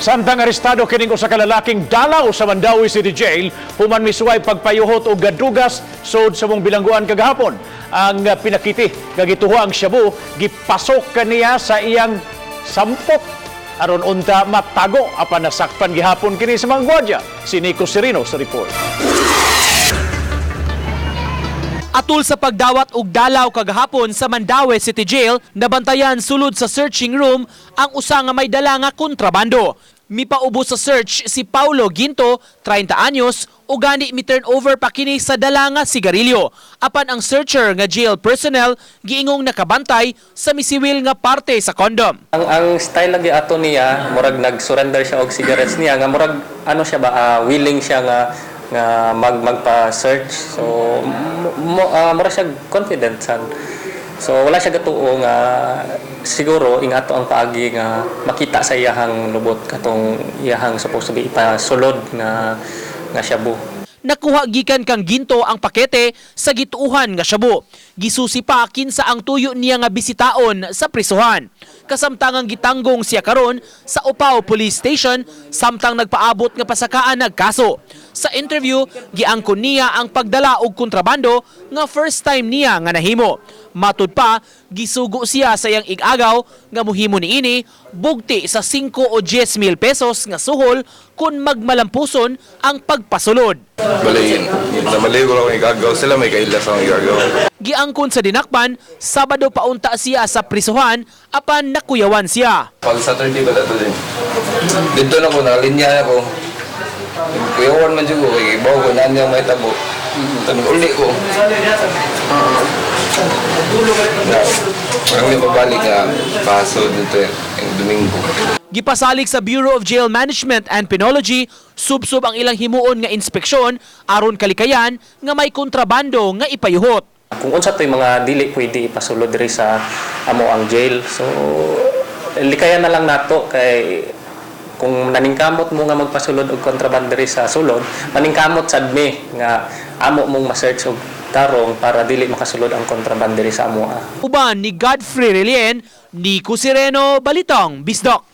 Samtang arestado kining usa ka lalaking dalaw sa Mandaue City Jail human misuway pagpayuhot og gadugas sud sa mong bilangguan kagahapon. Ang pinakiti nga gituho ang shabu gipasok kaniya sa iyang sampot aron unta matago, apan nasakpan gihapon kini sa mga gwardiya. Si Nico Serino sa report. Atul sa pagdawat og dalaw kagahapon sa Mandaue City Jail, nabantayan sulod sa searching room ang usa nga may dala nga kontrabando. Mipaubos sa search si Paulo Ginto, 30 anyos, o gani mi turn over pa kini sa dala nga sigarilyo. Apan ang searcher nga jail personnel giingong nakabantay sa misiwil nga parte sa condom. Ang style lagi ato niya, murag nag-surrender siya og cigarettes niya nga murag ano siya ba, willing siya nga nga magpa-search. So mura siya confident san. So wala siya gatuo nga siguro ingato ang paagi nga makita sa iyahang lubot katong iyahang supposed to be ipasulod nga nga shabu. Nakuha gikan kang Ginto ang pakete sa gituuhan nga shabu. Gisusi pa kinsa ang tuyo niya nga bisitaon sa prisuhan. Kasamtangang gitanggong siya karon sa Upao Police Station samtang nagpaabot nga pasakaan nagkaso. Sa interview, giangkon niya ang pagdala og kontrabando nga first time niya nga nahimo. Matud pa, gisugo siya sa iyang igagaw nga muhimo niini bugti sa 5 o 10 mil pesos nga suhol kung magmalampuson ang pagpasulod. Balay, namaligo lang akong igagaw sila, may kaila sa akong igagaw. Giangkon sa dinakpan, Sabado paunta siya sa prisuhan apan nakuyawan siya. Pag Saturday ba ito din? Dito na ko, nakalinya na ko. Kuyawan man dyan ko, kay ibaw ko, naan niyang may tabo. Tanong uli ko. Na, parang may pabalik nga paso dito yung Domingo. Gipasalig sa Bureau of Jail Management and Penology, subsob ang ilang himuon nga inspeksyon aron kalikayan nga may kontrabando nga ipayuhot. Kung unsa to'y mga dili pwede ipasulod diri sa amo ang jail. So likayan na lang nato kay kung naningkamot mo nga magpasulod og kontrabando diri sa sulod, maningkamot sad mi nga amo mong ma-search og tarong para dili makasulod ang kontrabando diri sa amo. Uban ni Godfrey Relien, Nico Sireno, Balitang Bisdok.